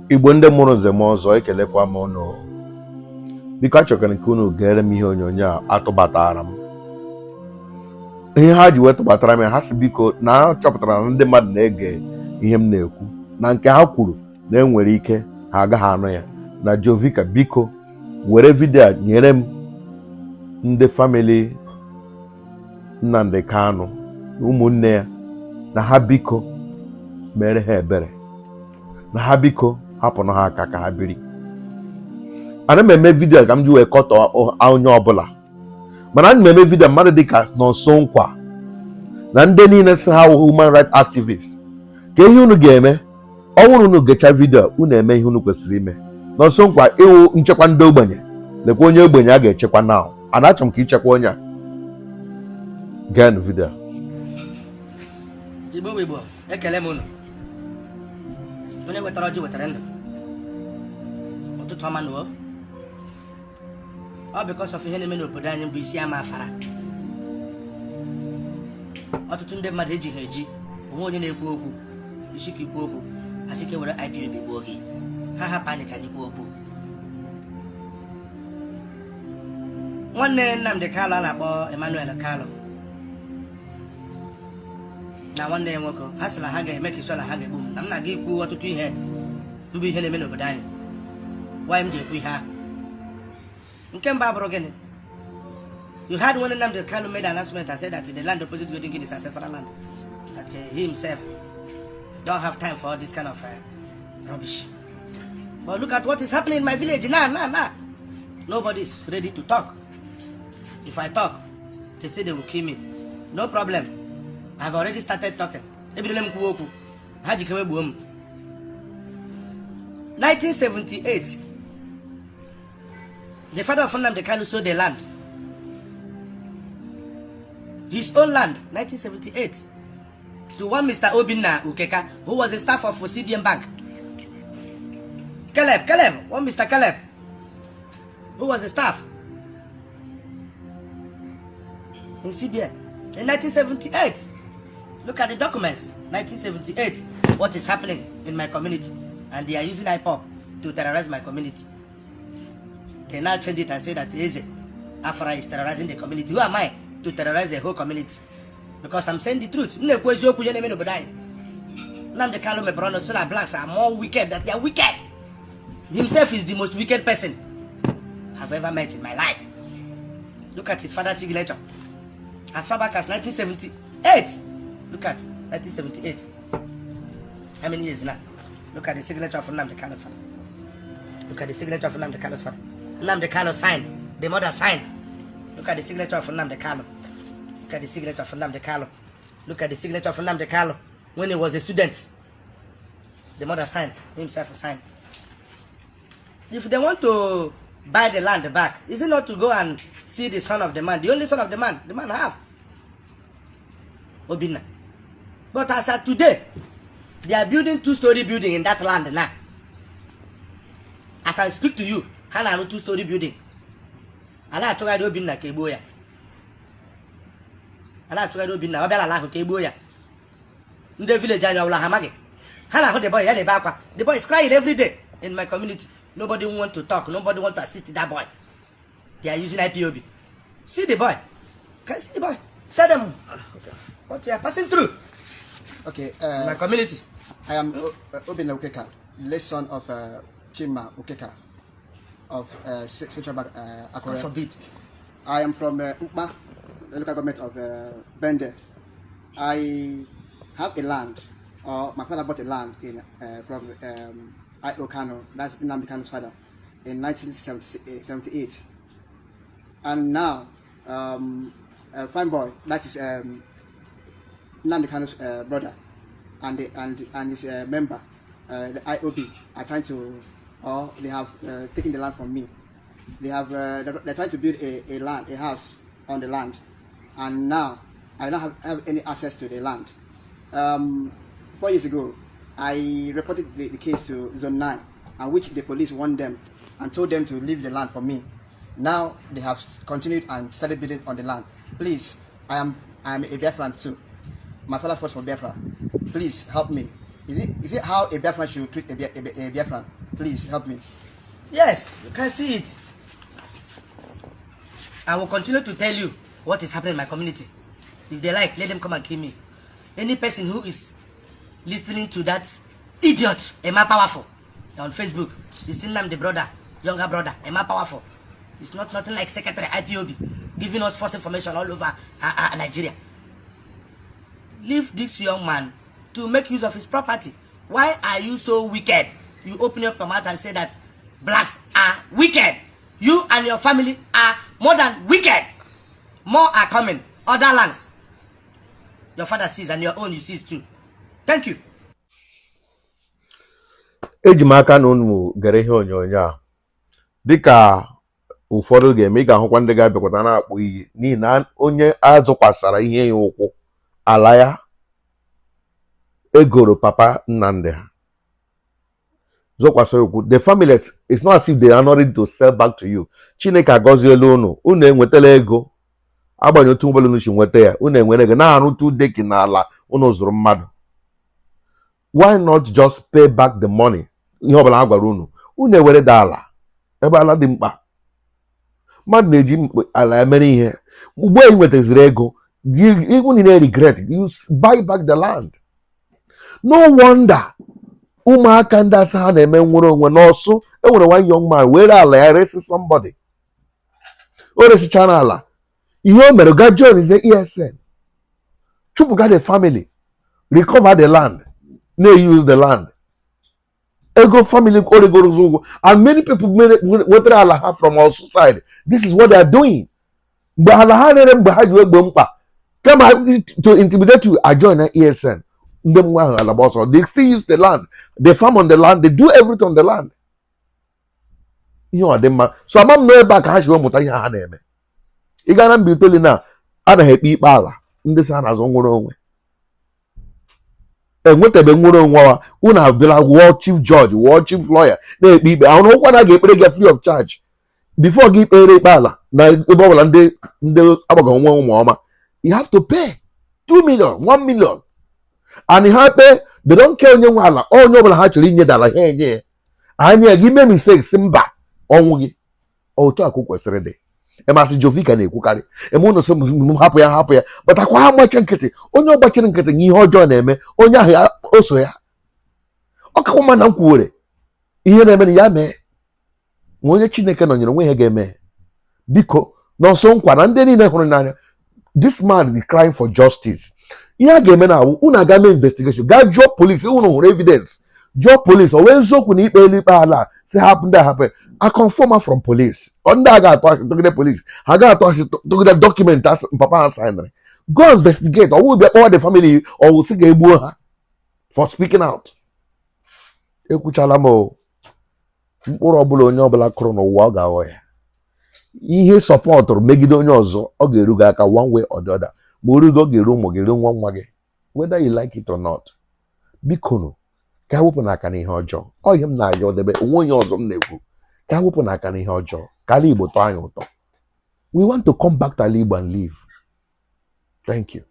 Igbo ndị mụrụ nze m ọzọ, ekelekwa m unu. Biko, achọkara ka unu gere m ihe onyonyo a atụbatara m. Ihe ha ji wee tụbatara m ya, ha si biko na ha chọpụtara na ndị mmadụ na-ege ihe m na-ekwu, na nke ha kwuru na enwere ike ha agaghị anụ ya. Na Jovika, biko were vidio a nyere m ndị family Nnamdi Kanu na ụmụnne ya, na ha biko mere ha ebere, na ha biko hapụnụ ha aka ka ha biri. Ana m eme vidio ka m ji wee kọtọ onye ọbụla, mana ana m eme vidio mmadụ dịka Nonso Nkwa na ndị niile si ha wụ human rights activists, ka ihe unu ga-eme. Ọ bụrụ unu gecha vidio, unu eme ihe unu kwesịrị ime. Nonso Nkwa, ịwụ nchekwa ndị ogbenye, lekwa onye ogbenye a ga-echekwa. Now, ana achọrọ m ka ịchekwa onye a. Geenụ vidio. Igbo bụ Igbo, ekele m unu. Onye wetara ọjị wetara ndụ. Ụtụtụ ọma nụọ. Ọ because of ihe na-eme n'obodo anyị bụ isi ama afara. Ọtụtụ ndị mmadụ ejighị eji onwe. Onye na-ekwu okwu isi ka ikwu okwu, asị ka ewere IPOB gbuo gị. Ha hapụ anyị ka anyị kwuo okwu. Nwanne Nnamdi Kanu a na-akpọ Emmanuel Kanu na nwanne ya nwoke, ha sị na ha ga-eme ka isi na ha ga-egbu m, na m na-aga ikwu ọtụtụ ihe mbụ ihe na-eme n'obodo anyị. Why m ji ekwu ihe ahụ? Nke mbụ abụrụ gịnị? You heard when Nnamdi Kanu made an announcement and said that the land opposite Golden Gate is ancestral land, that he himself don't have time for all this kind of rubbish. But look at what is happening in my village now, now, now. Nobody is ready to talk. If I talk, they say they will kill me. No problem. I've already started talking. Ebidola m kwuo okwu. Ha jikewe gbuo m. 1978, the father of Nnamdi Kanu sold the land, his own land, 1978, to one Mr. Obinna Ukeka, who was a staff of CBN Bank. Caleb, Caleb, one Mr. Caleb, who was a staff in CBN in 1978. Look at the documents, 1978, what is happening in my community. And they are using IPOB to terrorize my community. They now change it and say that Eze Afara is terrorizing the community. Who am I to terrorize the whole community? Because I'm saying the truth. M na-ekwu eziokwu ihe na-eme n'obodo anyị. Nnamdi Kanu mepere ọnụ sị na blacks are more wicked, that they are wicked. Himself is the most wicked person I've ever met in my life. Look at his father's signature. As far back as 1978. Look at 1978. How many years now? Look at the signature of Nnamdi Kanu's father. Look at the signature of Nnamdi Kanu's father. Nnamdi Kanu signed. The mother signed. Look at the signature of Nnamdi Kanu. Look at the signature of Nnamdi Kanu. Look at the signature of Nnamdi Kanu when he was a student. The mother signed, himself signed. If they want to buy the land back, is it not to go and see the son of the man, the only son of the man have? Obinna. But as at today, they are building two-story building in that land now. As I speak to you, ha na-arụ two-story building. A na-achọgharị Obinna ka egbuo ya. A na-achọgharị Obinna, ọ bịara ala ahụ ka egbuo ya. Ndị village anyị ọbụla ha amaghị. Ha na-ahụ the boy, ya na-ebe akwa. The boy is crying every day in my community. Nobody want to talk. Nobody want to assist that boy. They are using IPOB. See the boy. Can you see the boy? Tell them what you are passing through Okay, in my community. I am Obinna Ukeka, late son of Chima Ukeka of Central Bank, God Akure. forbid. I am from Nkpa, the local government of Bende. I have a land, or my father bought a land in from I.O. Kanu, that's Nnamdi Kanu's father, in 1978. And now, a fine boy, that is Nnamdi Kanu's brother, and his member, the IOB, are trying to, or they have taken the land from me. They're trying to build a house on the land, and now I don't have any access to the land. 4 years ago, I reported the case to Zone 9, and which the police warned them and told them to leave the land for me. Now they have continued and started building on the land. Please, I am a Biafran too. My father fought for Biafra. Please help me. Is it how a Biafran should treat a Biafran? Please help me. Yes, you can see it. I will continue to tell you what is happening in my community. If they like, let them come and kill me. Any person who is listening to that idiot, Emma Powerful, on Facebook, is the brother, younger brother, Emma Powerful. It's not nothing like secretary IPOB giving us false information all over Nigeria. Leave this young man to make use of his property. Why are you so wicked? You open up your mouth and say that blacks are wicked. You and your family are more than wicked. More are coming. Other lands. Your father sees and your own you sees too. Thank you. Eji m aka na unu gere ihe onyonyo a. Dịka ụfọdụ ga-eme, ị ga-ahụkwa ndị ga-abịakwata na-akpụ iyi n'ihi na onye azụkwasara ihe ya ụkwụ ala ya egoro papa Nnamdi ha zọkwasara ụkwụ. The family, it's not as if they are not ready to sell back to you. Chineke agọziela unu, unu enwetala ego. Agbanyeghị otu ụgbọelu unu si nweta ya, unu enwere ego na-arụtụ deki n'ala unu zụrụ mmadụ. Why not just pay back the money? Ihe ọbụla ha gwara unu, unu ewere da ala ebe ala dị mkpa. Mmadụ na-eji ala emere ihe. Ugbu a ị nwetaziri ego, unu na-regret, you buy back the land. No wonder ụmụaka ndị asa ha na-eme nwere onwe n'ọsụ. Enwere one young man were ala ya resi somebody. O resichara ala, ihe o mere, ga join the ESN, chụpụga the family, recover the land, na-use the land. Ego family o regoro ụgwọ, and many people nwetara ala ha from our side. This is what they are doing. Mgbe ala ha rere, mgbe ha ji egbo mkpa, kama to intimidate you, I join ESN. Ndị nwa ahụ ala gba ọsọ. They still use the land, they farm on the land, they do everything on the land. Ihe ọ dị mma. So ama m na ebe a ka ha si wee mụta ihe ha na-eme. Ị gaa na mba itoolu na anaghị ekpe ikpe ala. Ndị si ha na-azụ nwere onwe enwetabe nwere onwe ha, unu abịala wụọ chief judge, wụọ chief lawyer, na-ekpe ikpe ahụrụ ụkwa na ga-ekpere gị free of charge before gị kpere ikpe ala na ebe ọbụla. Ndị agbago nwe ụmụ ọma, you have to pay 2 million, 1 million, and ha kpee, they don't care onye nwe ala. Onye ọbụla ha chọrọ inye dala, ha enye ya anya gị. Mee mistake, si mba, ọnwụ gị. Otu akụ kwesịrị dị. Emasị Jovika na-ekwukarị eme ụnụ sị m hapụ ya, hapụ ya, batakwa ha gbachi nkịtị. Onye ọgbachiri nkịtị na ihe ọjọọ na-eme onye ahụ ya o so ya. Ọ kakwa mma na m kwuwere ihe na-eme na ya mee ma onye Chineke nọnyere onwe ihe ga-eme. Biko, nọnso nkwa na ndị niile hụrụ n'anya, this man is crying for justice. Ihe a ga-eme na awụ unu aga mee investigation, gaa jụọ police. Unu hụrụ evidence, jụọ police o wee eziokwu na ikpe elu ikpe ala si hapụ ndị ahapụ a confirm from police. Ọ ndị a ga-atụ asị tụgide police, ha ga-atụ asị tụgide document asị papa ha signere. Go investigate. Ọwụ bịa kpọwa the family, ọwụ sị ga-egbuo ha for speaking out. Ekwuchala m o. Mkpụrụ ọbụla onye ọbụla kụrụ n'ụwa, ọ ga-aghọ ya. Ihe sọpọtụrụ megide onye ọzọ, ọ ga-eru gị aka one way or the other. Ma o rugo, ọ ga-eru ụmụ gị, ruo nwa nwa gị, whether you like it or not. Biko nụ, ka wepụ n'aka n'ihe ọjọọ. Ọ ihe m na-ayọ debe onwe onye ọzọ m na-ekwu, ka wepụ n'aka n'ihe ọjọọ, ka ala Igbo tọọ anyị ụtọ. We want to come back to ala Igbo and live. Thank you.